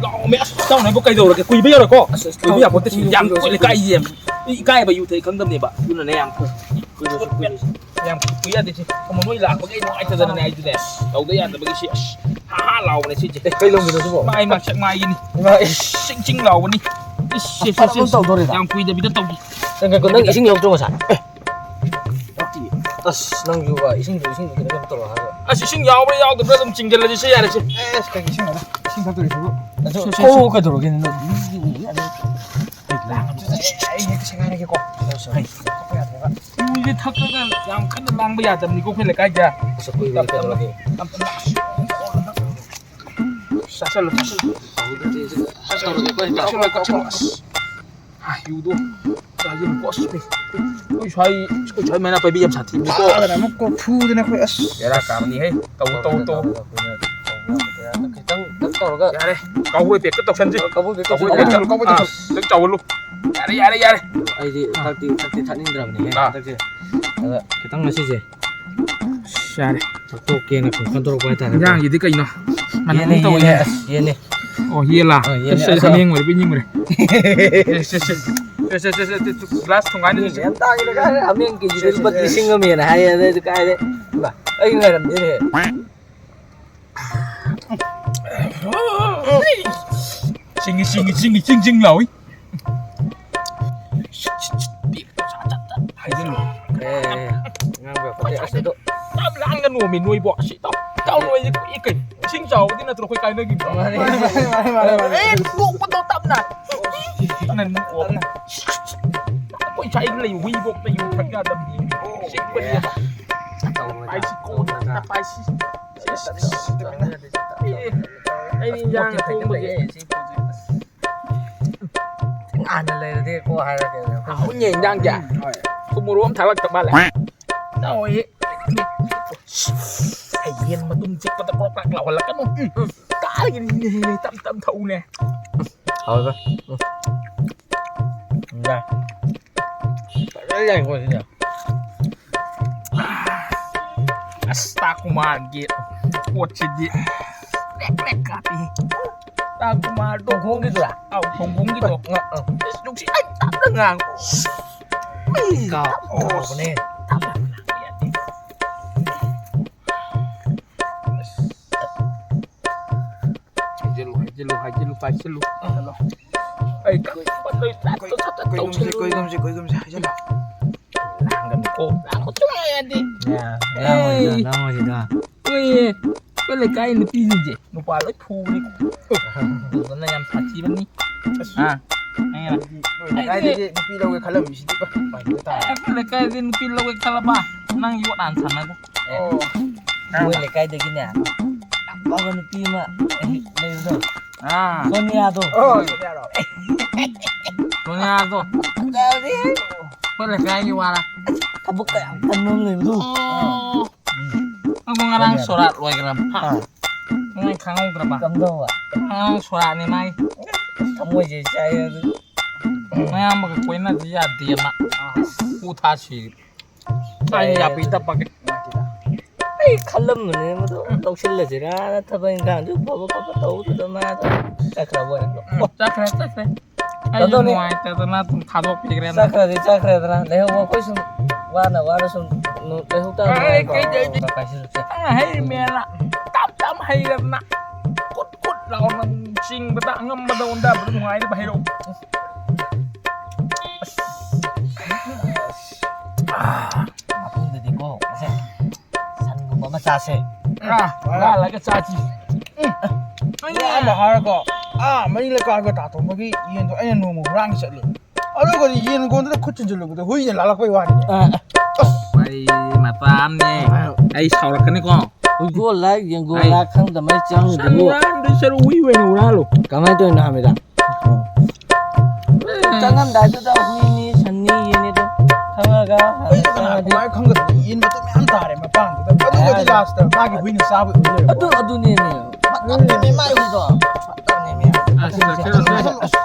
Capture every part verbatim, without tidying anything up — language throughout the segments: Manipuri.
ꯂꯥꯎꯃꯦ꯫ ꯑꯁ, ꯏꯇꯥꯎꯅ ꯑꯩꯕꯨ ꯀꯩꯗꯧꯔꯒꯦ? ꯀꯨꯏꯕ ꯌꯥꯔꯣꯏꯀꯣ꯫ ꯑꯁ, ꯑꯁ, ꯀꯨꯏꯕ ꯌꯥꯄꯣꯠꯇꯦ꯫ ꯏꯇꯥꯎ, ꯌꯥꯝ ꯏꯇꯥꯎ, ꯀꯣꯠꯂꯦ, ꯏꯀꯥꯏꯌꯦ꯫ ꯏꯀꯥꯏꯕ ꯌꯨ ꯊꯛꯏ ꯈꯪꯗꯕꯅꯦꯕ꯫ ꯑꯗꯨꯅꯅꯦ ꯌꯥꯝ ꯀꯨꯏ-, ꯀꯨꯏꯔꯁꯨ, ꯀꯨꯏꯔꯁꯨ꯫ ꯌꯥꯝ ꯀꯨꯏ ꯌꯥꯗꯦ ꯁꯤ꯫ ꯃꯃꯣꯏ ꯂꯥꯛꯄꯒꯤ ꯑꯩ ꯅꯨꯡꯉꯥꯏꯇꯗꯅꯅꯦ ꯑꯩꯁꯨꯅꯦ꯫ ꯇꯧꯗ ꯌꯥꯗꯕꯒꯤ ꯁꯤ꯫ ꯑꯁ, ꯍꯥ ꯍꯥ ꯂꯥꯎꯕꯅꯦ ꯁꯤꯁꯦ꯫ ꯑꯦ, ꯀꯩ ꯂꯣꯝꯒꯤꯅꯣ ꯁꯤꯕꯣ? ꯃꯥꯏ ꯃꯁꯛ ꯃꯥꯏꯒꯤꯅꯤ꯫ ꯏꯃꯥ, ꯏꯁ꯫ ꯆꯤꯡ ꯆꯤꯡ ꯂꯥꯎꯕꯅꯤ꯫ ꯏꯁ, ꯁꯦ, ꯁꯦ, ꯐꯔꯛ ꯁꯦ, ꯑꯃ ꯁꯦ꯫ ꯇꯧꯗꯣꯔꯦꯗ꯫ ꯌꯥꯝ ꯀꯨꯏꯗꯕꯤꯗ ꯇꯧꯒꯦ꯫ ꯅꯪ ꯉꯥꯏꯈꯣ, ꯅꯪ ꯏꯁꯤꯡ ꯌꯥꯎꯗ꯭ꯔꯣ ꯉꯁꯥꯏ? ꯑꯦ꯫ ꯌꯥꯎꯗꯤꯌꯦ꯫ ꯑꯁ, ꯅꯪꯁꯨ ꯕꯥ, ꯏꯁꯤꯡꯗꯨ, ꯏꯁꯤꯡꯗꯨ ꯈꯤꯇꯪ ꯀꯩꯅꯣ ꯇꯧꯔꯣ ꯍꯥꯏꯔꯒ꯫ ꯑꯁ, ꯏꯁꯤꯡ ꯌꯥꯎꯕ꯭ꯔꯥ ꯌꯥꯎꯗꯕ꯭ꯔꯥ ꯑꯗꯨꯝ ꯆꯤꯡꯁꯤꯜꯂꯁꯤ ꯁꯦ ꯌꯥꯔꯦꯁꯦ꯫ ꯑꯦꯁ, ꯀꯩꯒꯤ ꯏꯁꯤꯡ ꯍꯥꯏꯅ? ꯏꯁꯤꯡ ꯊꯛꯇꯣꯔꯤꯁꯤꯕꯨ꯫ ꯁꯦ, ꯁꯦ, ꯁꯦ꯫ ꯀꯣꯛ ꯀꯩꯗꯧꯔꯒꯦ ꯅꯪ? ꯑꯩ ꯍꯦꯛꯇ ꯁꯦꯒꯥꯏꯔꯒꯦꯀꯣ꯫ ꯁꯣꯔꯤ, ꯁꯣꯔꯤ꯫ ꯊꯛꯄ ꯌꯥꯗꯦꯕ꯫ ꯌꯨꯁꯦ ꯊꯛꯄꯒ ꯌꯥꯝ ꯀꯟꯅ ꯂꯥꯡꯕ ꯌꯥꯗꯕꯅꯤꯀꯣ ꯑꯩꯈꯣꯏ ꯂꯩꯀꯥꯏꯗ꯫ ꯑꯁ, ꯑꯩꯈꯣꯏ ꯇꯞ ꯇꯞꯅ, ꯀꯩꯗꯧꯔꯒꯦ? ꯇꯞ ꯇꯞꯅ꯫ ꯆꯥꯁꯜꯂꯣ, ꯆꯥꯁꯜꯂꯣ꯫ ꯍꯧꯗ꯭ꯔꯗꯤ ꯑꯩꯁꯨ ꯇꯧꯔꯒꯦ, ꯑꯩꯈꯣꯏ ꯆꯥꯁꯜꯂꯣ, ꯆꯥꯁꯜꯂꯣ꯫ ꯑꯁ꯫ ꯍꯥ, ꯌꯨꯗꯣ ꯆꯥꯁꯤꯜꯂꯨꯀꯣ꯫ ꯑꯁ, ꯑꯩꯈꯣꯏ ꯁ꯭ꯋꯥꯏ, ꯑꯩꯈꯣꯏ ꯁ꯭ꯋꯥꯏ ꯃꯩꯔꯥ ꯄꯥꯏꯕꯤ ꯌꯥꯝ ꯁꯥꯊꯤꯕꯅꯤꯀꯣ꯫ ꯆꯥꯗꯅ ꯑꯃꯨꯛ ꯀꯣꯛ ꯐꯨꯗꯅ ꯑꯩꯈꯣꯏ, ꯑꯁ꯫ ꯕꯦꯔꯥ ꯀꯥꯕꯅꯤꯍꯦ꯫ ꯇꯧ, ꯇꯧ, ꯇꯧ꯫ ꯈꯤꯇꯪ, ꯈꯤꯇꯪ ꯇꯧꯔꯒ꯫ ꯌꯥꯔꯦ꯫ ꯀꯥꯎꯕꯣꯏ ꯄꯦꯛꯇ ꯇꯧꯁꯟꯁꯤ꯫ ꯀꯥꯎꯕꯣꯏ ꯄꯦꯛ ꯀꯥꯎꯕꯣꯏ ꯇꯧꯁꯜꯂꯣ꯫ ꯄꯦꯛ꯫ ꯀꯥꯎꯕꯣꯏ ꯄꯦꯛ ꯑꯥ, ꯇꯧꯁꯜꯂꯣ꯫ ꯈꯤꯇꯪ ꯆꯥꯎꯍꯜꯂꯨ꯫ ꯌꯥꯔꯦ, ꯌꯥꯔꯦ, ꯌꯥꯔꯦ꯫ ꯑꯩꯗꯤ ꯆꯥꯛꯇꯤ, ꯆꯥꯛꯇꯤ ꯊꯛꯅꯤꯡꯗ꯭ꯔꯕꯅꯤꯍꯦ ꯑꯥ꯫ ꯍꯟꯗꯛꯁꯦ꯫ ꯑꯗ ꯈꯤꯇꯪ ꯉꯁꯤꯁꯦ꯫ ꯑꯁ, ꯌꯥꯔꯦ꯫ ꯆꯥꯊꯣꯛꯀꯦꯅ ꯁꯨꯝ ꯈꯟꯗꯣꯔꯛꯄ ꯍꯥꯏꯇꯥꯔꯦ꯫ ꯏꯟꯖꯥꯡꯁꯤꯗꯤ ꯀꯩꯅꯣ? ꯃꯅꯝ ꯌꯦꯟꯅꯦ, ꯑꯃ ꯇꯧꯋꯦ꯫ ꯌꯦꯟꯅꯦ, ꯑꯁ, ꯌꯦꯟꯅꯦ꯫ ꯑꯣ, ꯌꯦꯜꯂꯥ? ꯑ, ꯌꯦꯟꯅꯦ, ꯑꯁ, ꯑꯩ ꯑꯁ, ꯍꯥꯃꯦꯡ ꯑꯣꯏꯔꯕꯣꯏ ꯅꯤꯡꯉꯨꯔꯦ꯫ ꯁꯦ, ꯁꯦ, ꯁꯦ꯫ ꯁꯦ, ꯁꯦ, ꯁꯦ, ꯁꯦ, ꯁꯦ, ꯒ꯭ꯂꯥꯁ ꯊꯣꯡꯒꯥꯏꯅ ꯍꯥꯃꯦꯡ ꯌꯥꯝ ꯇꯥꯡꯉꯤꯗ, ꯀꯥꯏꯗꯩ ꯍꯥꯃꯦꯡ ꯀꯦꯖꯤꯗ ꯂꯨꯄꯥ ꯂꯤꯁꯤꯡ ꯑꯃ ꯍꯦꯟꯅ ꯍꯥꯏꯌꯦ, ꯑꯗꯩꯗꯤ ꯀꯥꯏꯗꯩ? ꯏꯃꯥ, ꯑꯩ ꯉꯥꯏꯔꯝꯗꯦꯅꯦ꯫ ꯆꯤꯡꯉꯤ, ꯆꯤꯡꯉꯤ, ꯆꯤꯡꯉꯤ, ꯆꯤꯡ, ꯆꯤꯡ ꯂꯥꯎꯏ꯫ ꯍꯥꯏꯖꯤꯜꯂꯨ꯫ ꯑꯦ, ꯉꯥꯡꯕ ꯌꯥꯄꯣꯠꯇꯦ꯫ ꯑꯁ, ꯑꯗꯣ ꯌꯥꯝ ꯂꯥꯡꯒꯅꯣꯃꯤ ꯅꯣꯏꯕꯣ꯫ ꯑꯁꯤ ꯏꯇꯥꯎ, ꯏꯇꯥꯎ ꯅꯣꯏꯁꯦ ꯀꯨꯏ ꯀꯩꯅꯣ? ꯏꯁꯤꯡ ꯆꯥꯎꯕꯗꯤ ꯅꯠꯇ꯭ꯔꯣ ꯑꯩꯈꯣꯏ ꯀꯥꯏꯅꯈꯤꯕꯗꯣ? ꯃꯥꯅꯦ, ꯃꯥꯅꯦ, ꯃꯥꯅꯦ, ꯃꯥꯅꯦ꯫ ꯑꯦ, ꯅꯣꯛꯄꯗꯣ ꯇꯞꯅ꯫ ꯇꯞꯅ ꯅꯣꯛꯑꯣ꯫ ꯑꯩꯈꯣꯏ ꯁ꯭ꯋꯥꯏꯗ ꯂꯩꯕ ꯍꯨꯏꯕꯣꯛꯇ ꯌꯨ ꯊꯛ ꯌꯥꯗꯕꯅꯤ꯫ ꯆꯤꯛꯄꯅꯦꯕ꯫ ꯇꯧꯔꯣꯏꯗ꯫ ꯄꯥꯏꯁꯤ, ꯀꯣꯟꯅ ꯄꯥꯏꯁꯤ꯫ ꯑꯦ, ꯑꯩꯗꯤ ꯏꯟꯖꯥꯡ ꯊꯣꯡꯕꯁꯦ꯫ ꯍꯥꯟꯅ ꯂꯩꯔꯗꯤ ꯀꯣ ꯍꯥꯏꯔꯒꯦ꯫ ꯍꯥꯎꯅꯤ ꯏꯟꯖꯥꯡꯁꯦ꯫ ꯍꯣꯏ꯫ ꯊꯨꯝ ꯃꯣꯔꯣꯛ ꯑꯃ ꯊꯥꯛꯂꯛꯇ ꯃꯥꯜꯂꯦ꯫ ꯇꯧꯏ꯫ ꯑꯩ ꯌꯦꯟ ꯃꯇꯨꯝ ꯆꯤꯛꯄꯗ ꯀ꯭ꯔꯣꯛ ꯀ꯭ꯔꯥꯛ ꯂꯥꯎꯍꯜꯂꯛꯀꯅꯨ꯫ ꯎꯝ꯫ ꯀꯥꯏꯒꯤꯅꯤꯅꯦ, ꯇꯞ ꯇꯞ ꯊꯛꯎꯅꯦ꯫ ꯍꯥꯎꯕ꯫ ꯎꯝ꯫ ꯌꯥꯏ꯫ ꯐꯖꯅ ꯌꯥꯏꯀꯣ ꯁꯤꯗ꯫ ꯑꯁ, ꯇꯥꯀꯨꯃꯥꯔꯒꯤ ꯄꯣꯠꯁꯤꯗꯤ ꯄ꯭ꯔꯦꯛ ꯄ꯭ꯔꯦꯛ ꯀꯥꯞꯄꯤ꯫ ꯔꯥꯖꯀꯨꯃꯥꯔꯗꯣ꯫ ꯍꯣꯡꯈꯤꯗꯨꯔꯥ? ꯑꯧ, ꯍꯣꯡꯈꯤꯗꯣ꯫ ꯑ, ꯑ꯫ ꯑꯁ, ꯅꯨꯡꯁꯤ, ꯑꯩ ꯇꯞꯅ ꯉꯥꯡꯉꯨ꯫ ꯑꯩ ꯀꯥꯎ-, ꯇꯞꯅ ꯉꯥꯡꯉꯨ꯫ ꯀꯥꯎꯕꯅꯦ꯫ ꯇꯞꯅ ꯉꯥꯡꯉꯨ ꯌꯥꯗꯦ꯫ ꯍꯥꯏꯖꯤꯜꯂꯨ, ꯍꯥꯏꯖꯤꯜꯂꯨ, ꯍꯥꯏꯖꯤꯜꯂꯨ, ꯄꯥꯏꯁꯤꯜꯂꯨ꯫ ꯑꯩ ꯀꯞꯄ ꯂꯣꯏ ꯇꯥꯏꯞꯇ ꯁꯠ ꯁꯠ ꯀꯣꯏꯒꯨꯝꯁꯦ, ꯇꯧꯁꯤꯜꯂꯨ꯫ ꯀꯣꯏꯒꯨꯝꯁꯦ, ꯀꯣꯏꯒꯨꯝꯁꯦ, ꯍꯥꯏꯖꯤꯜꯂꯨ꯫ ꯂꯥꯡꯒꯅꯨꯀꯣ, ꯂꯥꯡꯕ ꯁꯨꯡꯌꯥ ꯌꯥꯗꯦ꯫ ꯌꯥ, ꯂꯥꯡꯉꯣꯏꯗ, ꯑꯩ ꯂꯥꯡꯉꯣꯏꯗ꯫ ꯀꯨꯏꯔꯦ꯫ ꯑꯩꯈꯣꯏ ꯂꯩꯀꯥꯏ ꯅꯨꯄꯤꯁꯤꯡꯁꯦ ꯅꯨꯄꯥ ꯂꯣꯏ ꯐꯨꯕꯅꯤ꯫ ꯑꯗꯨꯅ ꯌꯥꯝ ꯁꯥꯊꯤꯕꯅꯤ꯫ ꯑꯁ꯫ ꯑꯥ꯫ ꯅꯣꯏ ꯂꯩꯀꯥꯏꯗꯒꯤ ꯅꯨꯄꯤ ꯂꯧꯒꯦ ꯈꯜꯂꯝꯃꯤꯁꯤꯗꯤ ꯄꯥꯏꯕ ꯇꯥꯔꯦ꯫ ꯑꯩꯈꯣꯏ ꯂꯩꯀꯥꯏꯗꯒꯤ ꯅꯨꯄꯤ ꯂꯧꯒꯦ ꯈꯜꯂꯕ? ꯅꯪ ꯌꯣꯠ ꯍꯥꯟꯅ ꯁꯥꯟꯅꯒꯣ꯫ ꯑꯣ꯫ ꯑꯩꯈꯣꯏ ꯂꯩꯀꯥꯏꯗꯒꯤꯅꯦ ꯌꯥꯝ ꯐꯕ ꯅꯨꯄꯤ ꯑꯃ ꯂꯩꯕꯗꯣ꯫ ꯑꯥ꯫ ꯁꯣꯅꯤꯌꯥꯗꯣ꯫ ꯑꯣ, ꯁꯣꯅꯤꯌꯥꯔꯣ? ꯁꯣꯅꯤꯌꯥꯗꯣ꯫ ꯐꯖꯕꯅꯦꯍꯦ꯫ ꯑꯩꯈꯣꯏ ꯂꯩꯀꯥꯏꯒꯤ ꯋꯥꯔ꯫ ꯊꯕꯛꯀ ꯌꯥꯝ ꯀꯟꯕ ꯑꯃ ꯂꯩꯕꯗꯣ꯫ ꯑꯣ꯫ ꯎꯝ꯫ ꯅꯪꯕꯨ ꯉꯔꯥꯡ ꯁꯣꯔꯥꯠ ꯂꯣꯏꯈ꯭ꯔꯕ? ꯑꯥ꯫ ꯅꯪ ꯈꯪꯍꯧꯗ꯭ꯔꯕ? ꯀꯝꯗꯧꯕ? ꯉꯔꯥꯡ ꯁꯣꯔꯥꯠꯅꯤ ꯃꯥꯒꯤ꯫ ꯊꯃꯣꯏꯁꯦ ꯆꯥꯛꯑꯦ ꯑꯗꯨ꯫ ꯃꯌꯥꯝꯕꯒ ꯀꯣꯏꯅꯗꯤ ꯌꯥꯗꯦꯅ꯫ ꯀꯨ ꯊꯥ ꯁꯤꯔꯦ꯫ ꯑꯩ ꯌꯥꯄꯤ ꯇꯞꯄꯒꯦ꯫ ꯑꯩ ꯈꯜꯂꯝꯕꯅꯦ ꯃꯗꯨ ꯂꯧꯁꯤꯜꯂꯁꯤꯔꯥꯅ, ꯊꯕꯛ ꯏꯪꯈꯥꯡꯁꯨ ꯐꯕ ꯈꯣꯠꯄ ꯇꯧꯗꯨꯗ ꯃꯥꯗꯣ ꯆꯠꯈ꯭ꯔꯕ ꯑꯣꯏꯔꯦ꯫ ꯎꯝ, ꯆꯠꯈ꯭ꯔꯦ, ꯆꯠꯈ꯭ꯔꯦ꯫ ꯑꯩꯁꯨ ꯀꯝꯗꯧꯅꯤ? ꯅꯨꯡꯉꯥꯏꯇꯗꯅ ꯑꯗꯨꯝ ꯊꯥꯗꯣꯛꯄꯤꯈ꯭ꯔꯦ꯫ ꯆꯠꯈ꯭ꯔꯗꯤ ꯆꯠꯈ꯭ꯔꯦꯗꯅ, ꯂꯩꯍꯧꯕ ꯑꯩꯈꯣꯏ ꯁꯨꯝ ꯋꯥꯅ ꯋꯥꯅ ꯁꯨꯝ ꯂꯩꯍꯧ ꯇꯥꯕꯅꯤ꯫ ꯑꯩ ꯀꯩ, ꯀꯩ, ꯀꯩ, ꯅꯪꯅ ꯍꯩꯔꯤꯃꯦꯅ ꯇꯞ ꯇꯞ ꯍꯩꯔꯗꯅ ꯀꯨꯠ ꯀꯨꯠ ꯂꯥꯎꯅ ꯆꯤꯡꯕꯗ ꯑꯉꯝꯕꯗ ꯑꯣꯟꯊꯕꯗ ꯅꯨꯡꯉꯥꯏꯔꯤꯕ ꯍꯩꯔꯧ꯫ ꯑꯁ꯫ ꯃꯇꯨꯡꯗꯗꯤꯀꯣ, ꯉꯁꯤ ꯁꯟꯒꯨꯝꯕ ꯑꯃ ꯆꯥꯁꯦ꯫ ꯑꯥ, ꯍꯨꯔꯥꯜꯂꯒ ꯆꯥꯁꯤ꯫ ꯎꯝ꯫ ꯍꯨꯔꯥꯟꯕ ꯍꯥꯏꯔꯒ, ꯑꯥ, ꯃꯔꯤ ꯂꯩꯀꯥꯏꯒ ꯇꯥꯊꯣꯛꯄꯒꯤ ꯌꯦꯟꯗꯣ ꯑꯩꯅ ꯅꯣꯡꯃ ꯍꯨꯔꯥꯟꯒꯦ ꯆꯠꯂꯦ꯫ ꯑꯗꯨꯒꯗꯤ ꯌꯦꯟ ꯀꯣꯟꯗꯨꯗ ꯈꯨꯠ ꯊꯤꯟꯖꯤꯜꯂꯨꯕꯗ ꯍꯨꯏꯅ ꯂꯥꯜꯂꯛꯄꯩ ꯋꯥꯅꯤꯅꯦ꯫ ꯑꯥ꯫ ꯑꯁ꯫ ꯋꯥꯔꯤ ꯃꯆꯥ ꯑꯃꯅꯦ꯫ ꯑꯥ꯫ ꯑꯩ ꯁꯥꯎꯔꯛꯀꯅꯤꯀꯣ꯫ ꯍꯨꯏꯒꯣꯜꯂ, ꯌꯦꯡꯒꯣꯜꯂ ꯑꯩ ꯈꯪꯗꯕ ꯑꯩ ꯁꯟ ꯆꯪꯉꯤꯗꯨꯕꯨ꯫ ꯍꯨꯔꯥꯟꯗꯣꯏ ꯁꯔꯨꯛ ꯍꯨꯏ ꯑꯣꯏꯅ ꯍꯨꯔꯥꯜꯂꯨ꯫ ꯀꯃꯥꯏꯅ ꯇꯧꯔꯤꯅꯣ ꯍꯥꯏꯕꯗ? ꯆꯪꯉꯝꯗꯥꯏꯗꯨꯗ ꯍꯨꯏꯅꯤ, ꯁꯟꯅꯤ, ꯌꯦꯟꯅꯤ ꯑꯗꯨꯝ ꯈꯪꯉꯒ ꯍꯥꯟꯅ ꯑꯩꯅ ꯀꯅꯥ ꯆꯪꯉꯗꯤ꯫ ꯀꯃꯥꯏꯅ ꯈꯪꯒꯗꯕ? ꯌꯦꯟ ꯃꯇꯨꯝ ꯃꯌꯥꯝ ꯇꯥꯔꯦ ꯃꯄꯥꯟꯗꯨꯗ꯫ ꯑꯗꯨꯒꯗꯤ ꯌꯥꯔꯦ꯫ Last ꯇ ꯃꯥꯒꯤ ꯍꯨꯏꯅ ꯆꯥꯕ ꯑꯣꯏ ꯂꯩꯔꯝꯃꯦ꯫ ꯑꯗꯨ, ꯑꯗꯨꯅꯦꯃꯤ꯫ ꯐꯠꯇꯕꯅꯦꯃꯤ ꯃꯥꯏ ꯍꯨꯏꯗꯣ꯫ ꯐꯠꯇꯕꯅꯦꯃꯤ꯫ ꯑꯁ, ꯆꯠꯁꯤꯜꯂꯨ, ꯆꯠꯁꯤꯜꯂꯨ, ꯆꯠꯁꯤꯜꯂꯨ꯫ ꯑꯁ,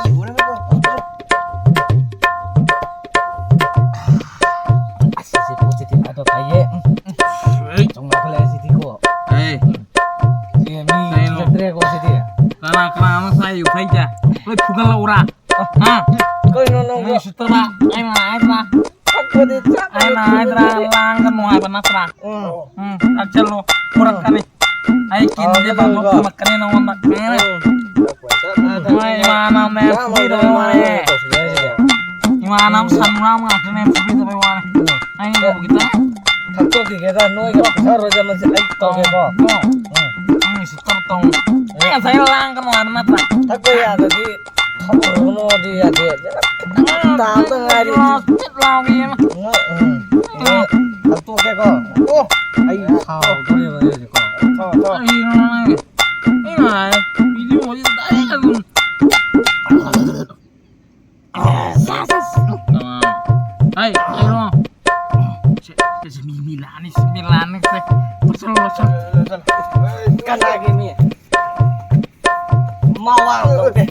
ꯏ ꯎꯔꯒꯀꯣ꯫ ꯑꯁ, ꯁꯤ ꯄꯣꯠꯁꯤꯗꯤ ꯐꯗꯧ ꯇꯥꯏꯌꯦ꯫ ꯎꯝ, ꯎꯝ꯫ ꯁꯨꯝ ꯂꯧꯈꯠꯂꯛꯑꯦ ꯁꯤꯗꯤꯀꯣ꯫ ꯑꯦ꯫ ꯁꯤ ꯃꯤ ꯀꯩꯅꯣ? ꯊꯤꯜꯂꯛꯇ꯭ꯔꯦꯀꯣ ꯁꯤꯗꯤ꯫ ꯀꯅꯥ ꯀꯅꯥꯅꯣ ꯁꯥꯏ ꯌꯨꯈꯩꯁꯦ? ꯂꯣꯏ ꯐꯨꯒꯠꯂꯛꯎꯔꯥ? ꯍꯥ? ꯀꯩꯅꯣ ꯅꯪꯕꯣ? ꯅꯣꯏ ꯎꯁꯤꯠꯇꯕ꯫ ꯑꯩꯅ ꯍꯥꯏꯗ꯭ꯔꯥ? ꯊꯛꯄꯗꯤ ꯆꯥꯛ ꯑꯩꯅ ꯍꯥꯏꯗ꯭ꯔꯥ? ꯂꯥꯡꯒꯅꯨ ꯍꯥꯏꯕ ꯅꯠꯇ꯭ꯔꯥ? ꯎꯝ꯫ ꯎꯝ, ꯊꯛꯆꯜꯂꯣ꯫ ꯐꯨꯔꯛꯀꯅꯤ꯫ ꯑꯩ ꯀꯤꯟꯁꯦ ꯄꯥꯟꯊꯣꯛ ꯊꯝꯃꯛꯀꯅꯤ ꯅꯉꯣꯟꯗ꯫ ꯎꯝ꯫ ꯍꯣꯏ, ꯏꯃꯥꯟꯅꯕꯅꯦ, ꯐꯨꯕꯤꯗꯕ ꯋꯥꯅꯦ꯫ ꯏꯃꯥꯟꯅꯕ ꯁꯟ ꯍꯨꯔꯥꯟꯕ ꯉꯥꯛꯇꯅꯦ, ꯐꯨꯕꯤꯗꯕꯩ ꯋꯥꯅꯦ꯫ ꯑꯩꯅꯕꯨ ꯈꯤꯇꯪ ꯊꯛꯇꯣꯛꯈꯤꯒꯦꯗ, ꯅꯣꯏꯒ ꯄꯩꯁꯥ ꯔꯣꯏꯖ ꯃꯁꯤ ꯑꯩ ꯇꯧꯒꯦꯀꯣ꯫ ꯎꯝ꯫ ꯎꯝ, ꯁꯤ ꯇꯧ, ꯇꯧ꯫ ꯑꯩ ꯉꯁꯥꯏ ꯂꯥꯡꯒꯅꯨ ꯍꯥꯏꯕ ꯅꯠꯇ꯭ꯔꯥ? ꯊꯛꯄ ꯌꯥꯗ꯭ꯔꯗꯤ ꯊꯛꯎꯔꯅꯣꯗꯤ ꯌꯥꯗꯦ꯫ ꯈꯤꯇꯪ ꯇꯥꯕꯗ ꯉꯥꯏꯔꯤ꯫ ꯆꯤꯠ ꯂꯥꯎꯒꯦ ꯑꯃ꯫ ꯎꯝ, ꯎꯝ꯫ ꯊꯛꯇꯣꯛꯀꯦꯀꯣ꯫ ꯑꯣ, ꯑꯩ ꯁꯥꯎꯗꯣꯔꯦꯕ ꯑꯩ ꯍꯧꯖꯤꯛꯀꯣ꯫ ꯊꯛꯑꯣ, ꯊꯛꯑꯣ꯫ ꯀꯔꯤꯅꯣ ꯅꯪ? ꯑꯩ ꯉꯥꯏ꯫ ꯚꯤꯗꯤꯑꯣꯁꯤ ꯗꯥꯏꯔꯦꯛ ꯑꯗꯨꯝ꯫ ꯍꯥꯏ, ꯀꯩꯅꯣ? ꯁꯦ, ꯁꯦ, ꯁꯦ, ꯃꯤ, ꯃꯤ ꯂꯥꯛꯑꯅꯤ, ꯁꯦ, ꯃꯤ ꯂꯥꯛꯑꯅꯤ, ꯁꯦ꯫ ꯂꯣꯏꯁꯜꯂꯣ, ꯂꯣꯏꯁꯜꯂꯣ꯫ ꯀꯅꯥꯒꯤ ꯃꯤ? ꯃꯋꯥ ꯑꯃ ꯂꯧꯗꯦ꯫